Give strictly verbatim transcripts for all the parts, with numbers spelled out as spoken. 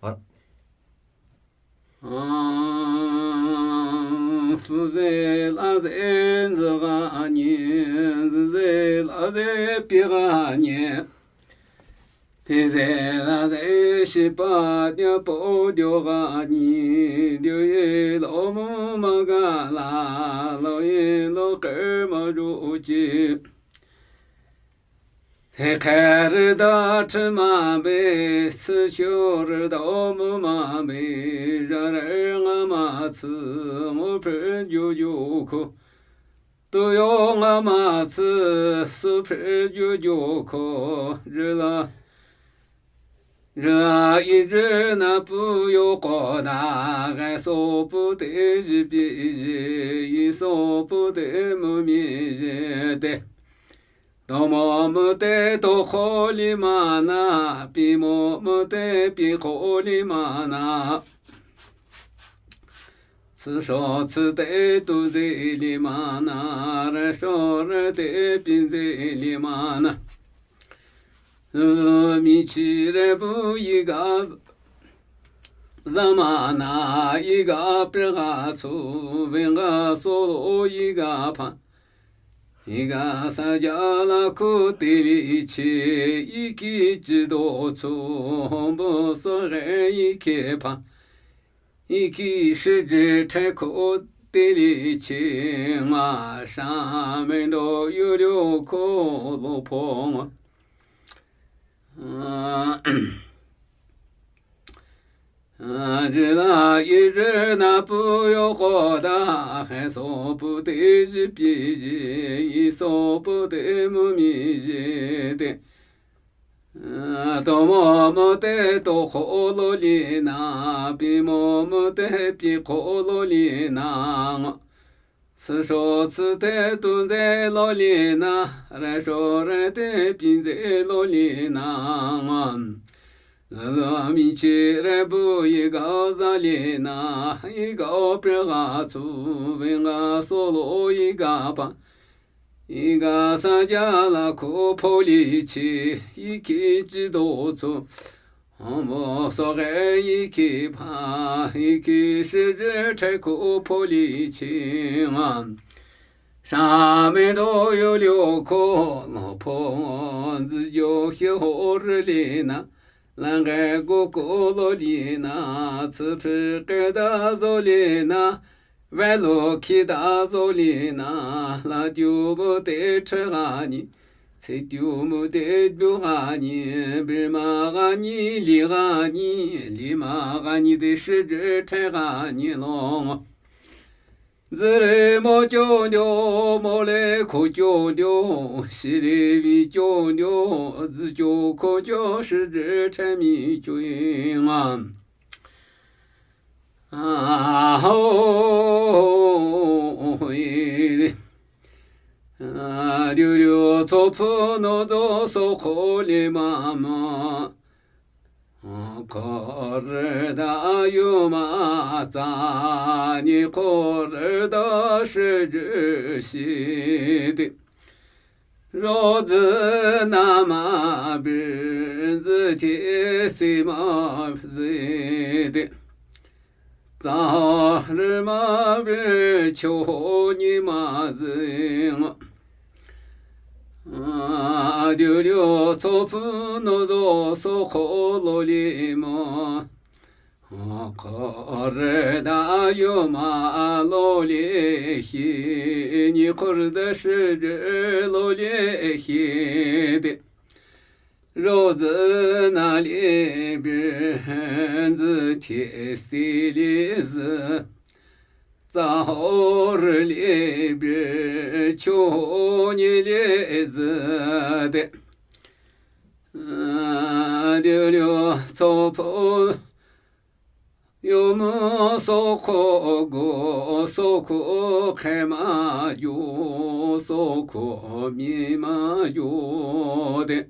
Aa, fü ze la ze nzü g'a nyi, zü ze la ze pi g'a nyi. Pi ze la ze shi pa nya po dio g'a nyi, dio ye lo mu ma ga la, lo ye lo ke ma ju chi. He khe rü da chü ma be, sü shu rü da mu ma be, ja rü nga ma sü, mu phe ju ju ko. Tu yo nga ma sü, sü phe ju ju ko, zü la. Zü la i zü na pu yo ko da, ghe so pu te zü pi zü, i so pu te mu mi zü te. To mo mu te to ko li ma na, pi mo mu te pi ko li ma na. Tsü sho tsü te tu ze li ma na, re sho re te pi ze li ma na. Lu mi chi re bu yi ga z-, za ma na, yi ga pe ga tsu, ve ga so lo yi ga pa. Yi ga sa ja la ku te li chi, yi ki chi do tsu, hon bo so re yi ke pa. Yi ki shi ji te ko te li chi, nga sha me do yu liu ko lo po nga. A, a, ji la yi ji na pu yo ko da, he so pu te ji pi ji, yi so pu te mu mi ji te. A, to mo mo te to ko lo li na, pi mo mo te pi ko lo li na, nga. Tsü sho tsü te tu ze lo li na, re sho re te pi ze lo li na, nga. Lu lu mi chi re bu yi ga za li na, yi ga o pe ga tsu, ve ga so lo yi ga pa. Yi ga sa ja la ko po li chi, yi ki chi do tsu. Hon bo so ge yi ki pa, yi ki shi ji te ko po li chi nga. Sha me do yu liu ko lo po, zi yo hie ho ri li na. Lan ge gu ko lo li na, tsü phi ke da zo li na. Ve lo ki da zo li na, la tiu bu te che ga ni, tse tiu bu te bu ga ni, bi ma ga ni, li ga ni, li ma ga ni de shi je che ga ni lo. Zi re mo jo jo, mo le ko jo jo, shi le bi jo jo, zi jo ko jo, shi je che mi jo nga. A, ho, e, a, liu liu tso phu no do so ko li ma ma. A, ko re da yu ma za ni ko re da shi ji shi de. Zho zi na ma bi zi ti si ma zi de. Za ri ma bi cho ni ma zi nga. A, diu diu tso phu no zo so ko lo li ma. Ko re da yu ma lo li hi, ni ko re da shi de lo li hi de. Zho zi na li bi hen zi ti si li zi. Za ho re li bi cho ni li zi de. Diu diu tso phu Yo mo so ko go, so ko khe ma yo, so ko mi ma yo de.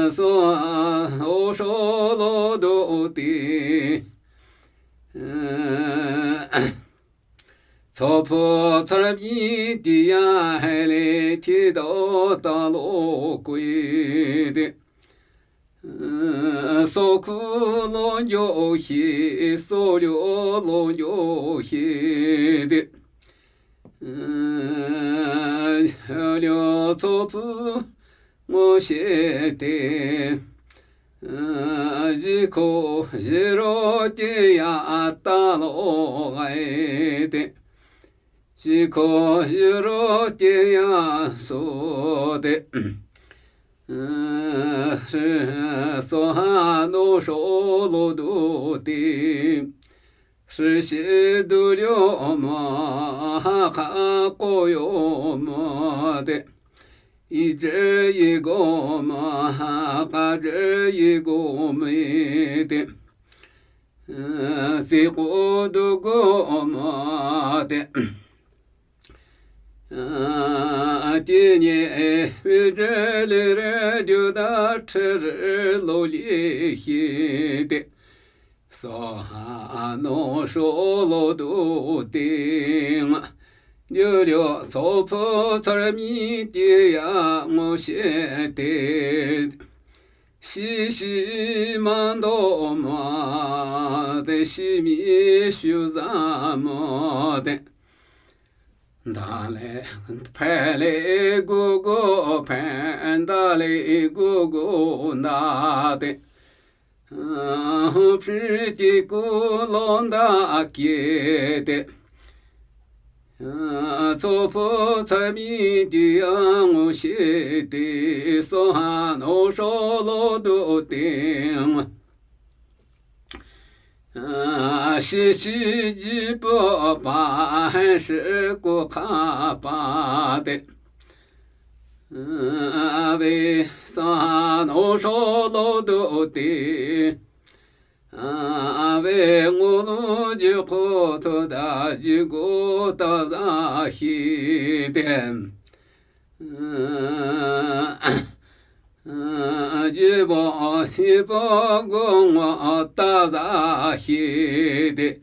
So a, o so lo do ti. Tso pho tsar mi ti ya he le ti do ta lo kui de. Sokhü lonyo hi, solyo lonyo hi de. Lyo tsopü ngohshe de. Zhikho zhiro teya talo gai de. Zhikho zhiro teya so de. Soha no sho lo du de. Shishi du lyo ma, ha kha ko yo ma de. Yi zhe yi go ma, ha kha zhe yi go me de. Si ko du go ma de. Ti nye wi zhe le re du da che re lo li hi de. Soha no sho lo du ting. Lyo lyo tsopü tsarmi teya ngohshe de. Shishi mando ma de, shimi shuza ma de. Dale, pele gugu pen, dale gugu nda de. Hu priti ku londa ake de. Tsopü tsarmi teya ngohshe de, soha no sho lo du ting. Shishi ji po pa, hen shi ku kha pa de. Ve soha no sho lo du ting. Ve ngulu ji ko to da ji go ta za hi de. Ji bo si bo go ngo ta za hi de.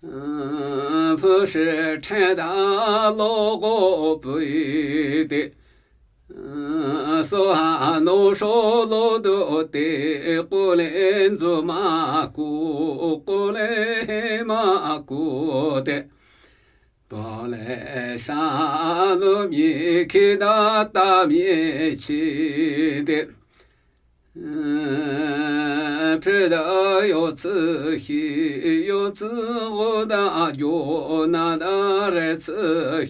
Phu shi chen da lo go pui de. Soha no sho lo du de, ku le nzu ma ku, ku le ma ku de. Pale sha lu mi ki da ta mi chi de. Phe da yo tsi hi, yo tsi go da yo, na da re tsi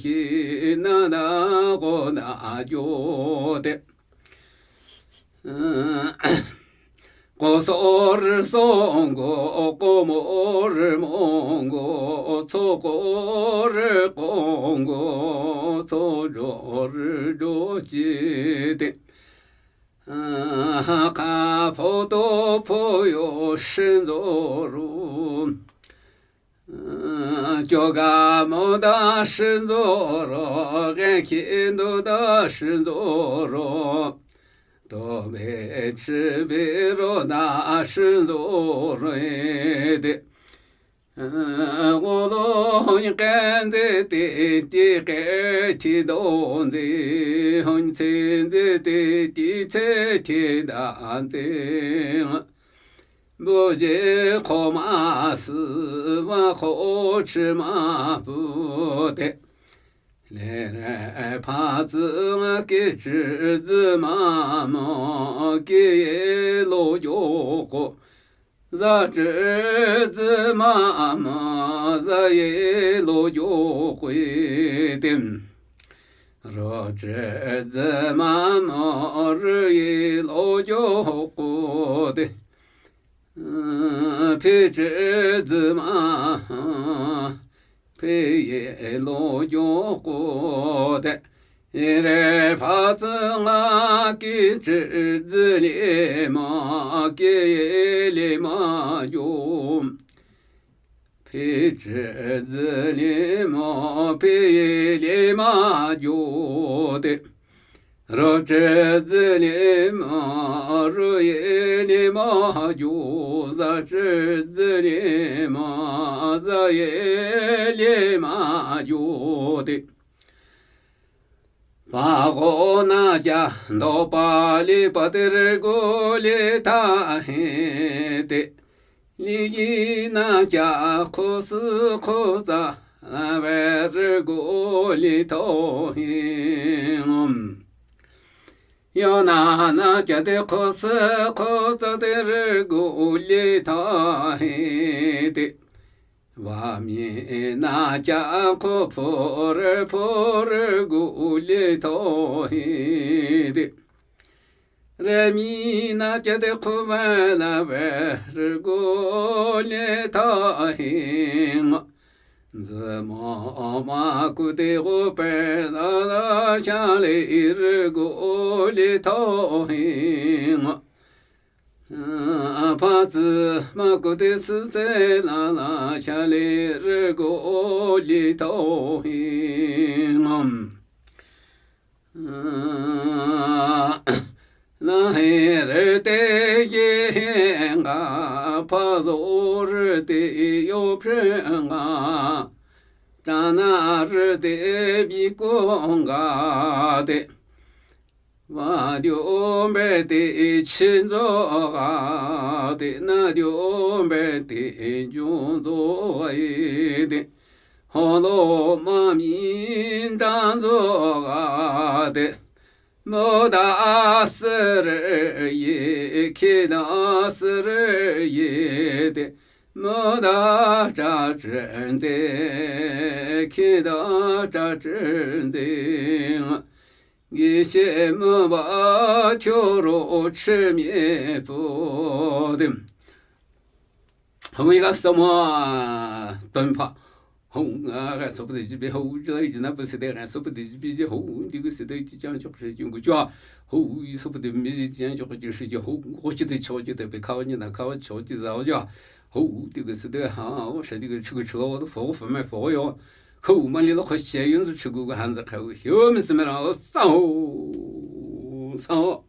hi, na da go da yo de. Ko so ri so ngo, ko mo ri mo ngo, tso ko ri ko ngo, tso jo ri jo ji de. Ka pho to pho yo shin zo ro. Choga mo da shin zo ro, gen ki ndo da shin zo ro. To be chi be ro da shin zo ro de. Go lo yin ken ze ti ti ke ti do ze, hon ce ze ti ti ce ti da ze. Bu je ko ma si, wa ko chi ma bu de. Le re pa zi ma ki chi zi ma mo, ki ye lo yo ko. Za chi zi ma mo, za ye lo yo ko de. Ro chi zi ma mo, ri ye lo yo ko de. Phi chi zi ma, phi ye lo yo ko de. Re pha zi nga ki chi zi li ma, ki ye li ma yo. Phi chi zi li ma, phi ye li ma yo de. Ro chi zi li ma, ro ye li ma yo, za chi zi li ma, za ye li ma yo de. Pa go na ja, Ndo pa li pa te rü gu li tha hi te. Li yi na cha khu sü khu za na ve rü gu li tho hi ngom. Yo na na cha te khu sü khu za te rü gu li tho hi te. Wa mi na cha khu pho rü pho rü gu li tho hi te. Rü mi na cha te khu ve la ve rü gu li tho hi ngom. Zü mo ma ku te gu pe la la cha li rü gu li tho hi ngom. A pa zü ma ku te sü ze la la cha li rü gu li tho hi ngom. Na hi rü te yi nga pa zo rü te yo phre nga. Ta na rü te bi ko nga te. Wa dio be te chi zo ga te na dio be te ju zo ga te. Ho lo ma mi dan zo ga te. Mo da sü rü yi, ki da sü rü yi te. Mo da cha chi ze, ki da cha chi ze. Gi xie mo ba cho ro chi mi fu de. Hong yi ga sa mo ton pa. Hong a ga so pa de ji bi ho ji la ji na pa se de ga so pa de ji bi ji ho di gu se de ji chang chok shi ji gu jua. Ho yi so pa de mi ji chang chok ji shi ji ho ko ji de cho ji de bi ka ni na ka cho ji za jua. Ho di gu se de ha o shi di gu chi gu chi lo de fo fo me fo yo. Ho ma li lo ko xie yun zu chi gu gu han za ka hu hiu mi se me la o sa ho. Sa ho.